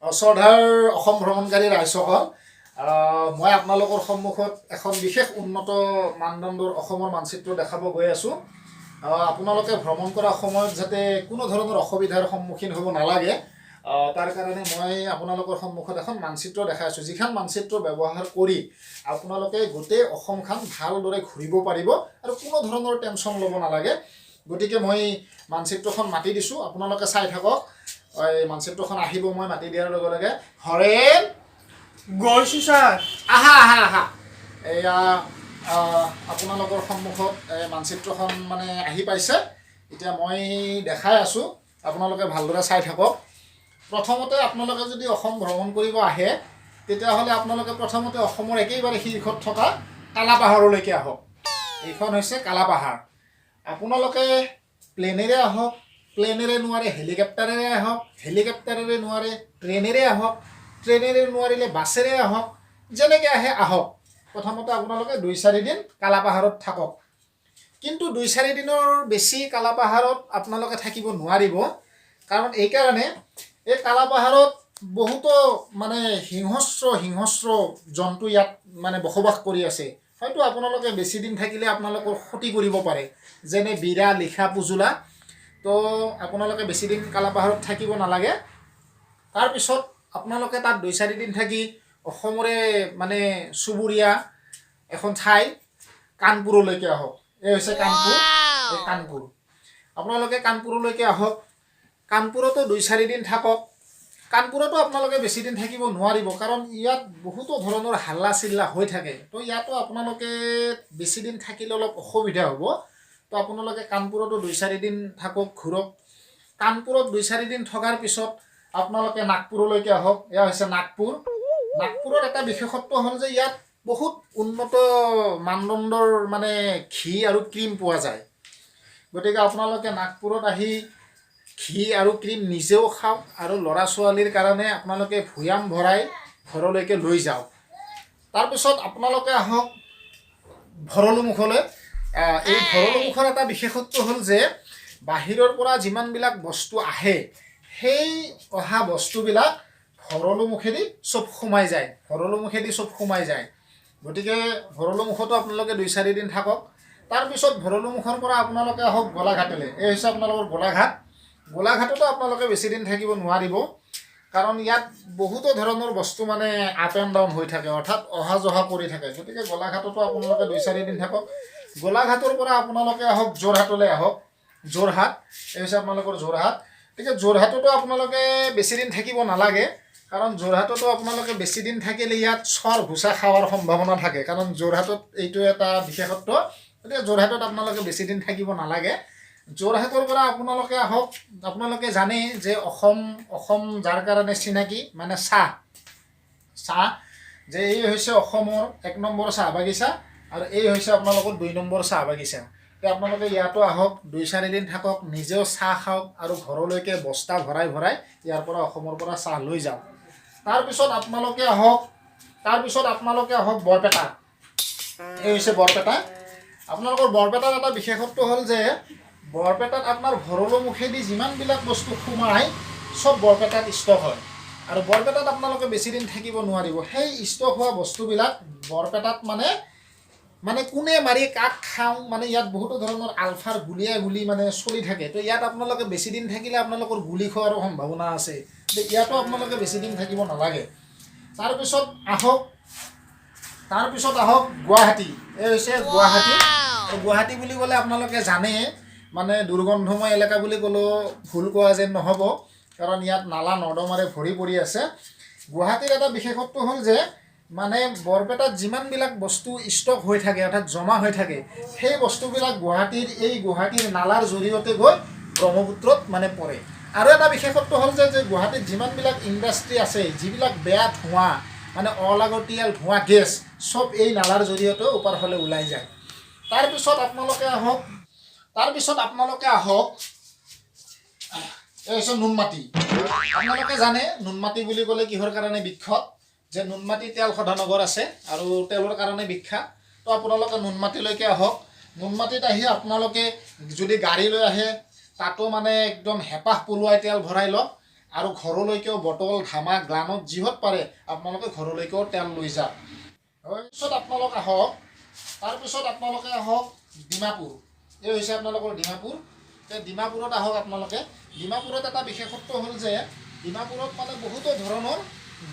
শ্ৰদ্ধাৰ অসম ভ্ৰমণকাৰী ৰাইজসকল, মই আপোনালোকৰ সন্মুখত এখন বিশেষ উন্নত মানদণ্ডৰ অসমৰ মানচিত্ৰ দেখাব গৈ আছোঁ। আপোনালোকে ভ্ৰমণ কৰাৰ সময়ত যাতে কোনো ধৰণৰ অসুবিধাৰ সন্মুখীন হ'ব নালাগে, তাৰ কাৰণে মই আপোনালোকৰ সন্মুখত এখন মানচিত্ৰ দেখাই আছোঁ, যিখন মানচিত্ৰ ব্যৱহাৰ কৰি আপোনালোকে গোটেই অসমখন ভালদৰে ঘূৰিব পাৰিব আৰু কোনো ধৰণৰ টেনশ্যন ল'ব নালাগে। গতিকে মই মানচিত্ৰখন মাতি দিছোঁ, আপোনালোকে চাই থাকক। এই মানচিত্ৰখন আহিব মই মাতি দিয়াৰ লগে লগে। হৰেণ! গৈছো ছাৰ। আহা আহা আহা। এয়া আপোনালোকৰ সন্মুখত এই মানচিত্ৰখন মানে আহি পাইছে। এতিয়া মই দেখাই আছোঁ, আপোনালোকে ভালদৰে চাই থাকক। প্ৰথমতে আপোনালোকে যদি অসম ভ্ৰমণ কৰিব আহে, তেতিয়াহ'লে আপোনালোকে প্ৰথমতে অসমৰ একেবাৰে শীৰ্ষত থকা কালাপাহাৰলৈকে আহক। এইখন হৈছে কালাপাহাৰ। আপোনালোকে প্লেনেৰে আহক, প্লেনেৰে নোৱাৰে হেলিকপ্টাৰেৰে আহক, হেলিকপ্টাৰেৰে নোৱাৰে ট্ৰেইনেৰে আহক, ট্ৰেইনেৰে নোৱাৰিলে বাছেৰে আহক, যেনেকৈ আহে আহক। প্ৰথমতে আপোনালোকে 2-4 দিন কালাপাহাৰত থাকক। কিন্তু 2-4 দিনৰ বেছি কালাপাহাৰত আপোনালোকে থাকিব নোৱাৰিব। কাৰণ এইকাৰণে, এই কালাপাহাৰত বহুতো মানে হিংস্ৰ হিংস্ৰ জন্তু ইয়াত মানে বসবাস কৰি আছে। হয়তো আপোনালোকে বেছি দিন থাকিলে আপোনালোকৰ ক্ষতি কৰিব পাৰে, যেনে বিৰা, লিখা, পুজোলা। তো আপোনালোকে বেছি দিন কালাপাহাৰত থাকিব নালাগে। তাৰপিছত আপোনালোকে তাত 2-4 দিন থাকি অসমৰে মানে চুবুৰীয়া এখন ঠাই কানপুৰলৈকে আহক। এই হৈছে কানপুৰ। এই কানপুৰ, আপোনালোকে কানপুৰলৈকে আহক। কানপুৰতো 2-4 দিন থাকক। কানপুৰতো আপোনালোকে বেছি দিন থাকিব নোৱাৰিব, কাৰণ ইয়াত বহুতো ধৰণৰ হাল্লা চিল্লা হৈ থাকে। তো ইয়াতো আপোনালোকে বেছি দিন থাকিলে অলপ অসুবিধা হ'ব। তো আপোনালোকে কানপুৰতো 2-4 দিন থাকক, ঘূৰক। কানপুৰত 2-4 দিন থকাৰ পিছত আপোনালোকে নাগপুৰলৈকে আহক। এয়া হৈছে নাগপুৰ। নাগপুৰৰ এটা বিশেষত্ব হ'ল যে ইয়াত বহুত উন্নত মানদণ্ডৰ মানে ঘি আৰু ক্ৰীম পোৱা যায়। গতিকে আপোনালোকে নাগপুৰত আহি ঘি আৰু ক্ৰীম নিজেও খাওক আৰু ল'ৰা ছোৱালীৰ কাৰণে আপোনালোকে ভৈয়াম ভৰাই ঘৰলৈকে লৈ যাওক। তাৰপিছত আপোনালোকে আহক ভৰলুমুখলৈ। এই ভৰলুমুখৰ এটা বিশেষত্ব হ'ল যে বাহিৰৰ পৰা যিমানবিলাক বস্তু আহে, সেই অহা বস্তুবিলাক ভৰলুমুখেদি চব সোমাই যায়। ভৰলুমুখেদি চব সোমাই যায়। গতিকে ভৰলুমুখতো আপোনালোকে 2-4 দিন থাকক। তাৰপিছত ভৰলুমুখৰ পৰা আপোনালোকে আহক গোলাঘাটলৈ। এই হৈছে আপোনালোকৰ গোলাঘাট। গোলাঘাটতো আপোনালোকে বেছি দিন থাকিব নোৱাৰিব, কাৰণ ইয়াত বহুতো ধৰণৰ বস্তু মানে আপ এণ্ড ডাউন হৈ থাকে, অৰ্থাৎ অহা যোৱা কৰি থাকে। গতিকে গোলাঘাটতো আপোনালোকে 2-4 দিন থাকক। গোলাঘাটৰ পৰা আপোনালোকে আহক যোৰহাটলৈ আহক। যোৰহাট, এই হৈছে আপোনালোকৰ যোৰহাট। গতিকে যোৰহাটতো আপোনালোকে বেছি দিন থাকিব নালাগে, কাৰণ যোৰহাটতো আপোনালোকে বেছি দিন থাকিলে ইয়াত চৰ ঘোচা খোৱাৰ সম্ভাৱনা থাকে, কাৰণ যোৰহাটত এইটো এটা বিশেষত্ব। গতিকে যোৰহাটত আপোনালোকে বেছি দিন থাকিব নালাগে। যোৰহাটৰ পৰা আপোনালোকে আহক, আপোনালোকে জানে যে অসম অসম যাৰ কাৰণে চিনাকি, মানে চাহ চাহ যে এই হৈছে অসমৰ 1 নম্বৰ চাহ বাগিচা আৰু এই হৈছে আপোনালোকৰ 2 নম্বৰ চাহ বাগিচা। তো আপোনালোকে ইয়াতো আহক, 2-4 দিন থাকক, নিজেও চাহ খাওক আৰু ঘৰলৈকে বস্তা ভৰাই ভৰাই ইয়াৰ পৰা, অসমৰ পৰা চাহ লৈ যাওক। তাৰপিছত আপোনালোকে আহক বৰপেটা। এই হৈছে বৰপেটা। আপোনালোকৰ বৰপেটাৰ এটা বিশেষত্ব হ'ল যে বৰপেটাত আপোনাৰ ভৰলুমুখেদি যিমানবিলাক বস্তু সোমায়, চব বৰপেটাত ষ্টক হয় আৰু বৰপেটাত আপোনালোকে বেছি দিন থাকিব নোৱাৰিব। সেই ষ্টক হোৱা বস্তুবিলাক বৰপেটাত মানে মানে কোনে মাৰি কাক খাওঁ, মানে ইয়াত বহুতো ধৰণৰ আলফাৰ গুলীয়া গুলী মানে চলি থাকে। তো ইয়াত আপোনালোকে বেছি দিন থাকিলে আপোনালোকৰ গুলী খোৱাৰো সম্ভাৱনা আছে। তো ইয়াতো আপোনালোকে বেছি দিন থাকিব নালাগে। তাৰপিছত আহক গুৱাহাটী। এই হৈছে গুৱাহাটী। তো গুৱাহাটী বুলি ক'লে আপোনালোকে জানে, মানে দুৰ্গন্ধময় এলেকা বুলি ক'লেও ভুল কোৱা যেন নহ'ব, কাৰণ ইয়াত নালা নৰ্দমাৰে ভৰি পৰি আছে। গুৱাহাটীৰ এটা বিশেষত্ব হ'ল যে মানে বৰপেটাত যিমানবিলাক বস্তু ষ্টক হৈ থাকে, অৰ্থাৎ জমা হৈ থাকে, সেই বস্তুবিলাক এই গুৱাহাটীৰ নালাৰ জৰিয়তে গৈ ব্ৰহ্মপুত্ৰত মানে পৰে। আৰু এটা বিশেষত্ব হ'ল যে গুৱাহাটীত যিমানবিলাক ইণ্ডাষ্ট্ৰী আছে, যিবিলাক বেয়া ধোঁৱা, মানে অলাগতিয়াল ধোঁৱা, গেছ, চব এই নালাৰ জৰিয়তে ওপৰ ফালে ওলাই যায়। তাৰপিছত আপোনালোকে আহক, এই হৈছে নুনমাটি। আপোনালোকে জানে নুনমাটি বুলি ক'লে কিহৰ কাৰণে বিখ্যাত, যে নুনমাটি তেল শোধনাগাৰ আছে আৰু তেলৰ কাৰণে বিখ্যাত। তো আপোনালোকে নুনমাটিলৈকে আহক। নুনমাটিত আহি আপোনালোকে যদি গাড়ী লৈ আহে, তাতো মানে একদম হেঁপাহ পলুৱাই তেল ভৰাই লওক। আৰু ঘৰলৈকেও বটল, ধামা, গ্লানত যিহত পাৰে আপোনালোকে ঘৰলৈকেও তেল লৈ যাওক। তাৰপিছত আপোনালোক আহক, তাৰপিছত আপোনালোকে আহক ডিমাপুৰ। এই হৈছে আপোনালোকৰ ডিমাপুৰ। এই ডিমাপুৰত আহক আপোনালোকে। ডিমাপুৰত এটা বিশেষত্ব হ'ল যে ডিমাপুৰত মানে বহুতো ধৰণৰ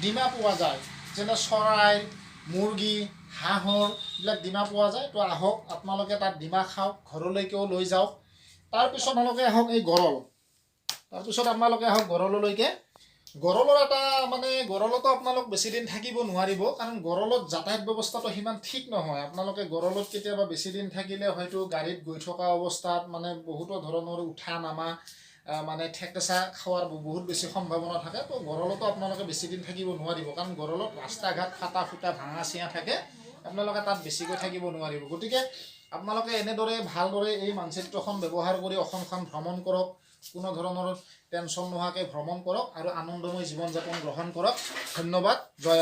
ডিমা পোৱা যায়, যেনে চৰাইৰ, মুৰ্গী, হাঁহৰ এইবিলাক ডিমা পোৱা যায়। তো আহক আপোনালোকে তাত ডিমা খাওক, ঘৰলৈকেও লৈ যাওক। তাৰপিছত আপোনালোকে আহক এই গৰল। তাৰপিছত আপোনালোকে আহক গৰললৈকে। গৰলৰ এটা মানে গৰলতো আপোনালোক বেছি দিন থাকিব নোৱাৰিব, কাৰণ গৰলত যাতায়াত ব্যৱস্থাটো সিমান ঠিক নহয়। আপোনালোকে গৰলত কেতিয়াবা বেছি দিন থাকিলে হয়তো গাড়ীত গৈ থকা অৱস্থাত মানে বহুতো ধৰণৰ উঠা নামা, মানে ঠেকেচা খোৱাৰ বহুত বেছি সম্ভাৱনা থাকে। তো গৰলতো আপোনালোকে বেছি দিন থাকিব নোৱাৰিব, কাৰণ গৰলত ৰাস্তা ঘাট ফাটা ফুটা ভাঙা চিঙা থাকে, আপোনালোকে তাত বেছিকৈ থাকিব নোৱাৰিব। গতিকে আপোনালোকে এনেদৰে ভালদৰে এই মানচিত্ৰখন ব্যৱহাৰ কৰি অসমখন ভ্ৰমণ কৰক, কোনো ধৰণৰ টেনশ্যন নোহোৱাকৈ ভ্ৰমণ কৰক আৰু আনন্দময় জীৱন যাপন গ্ৰহণ কৰক। ধন্যবাদ। জয়।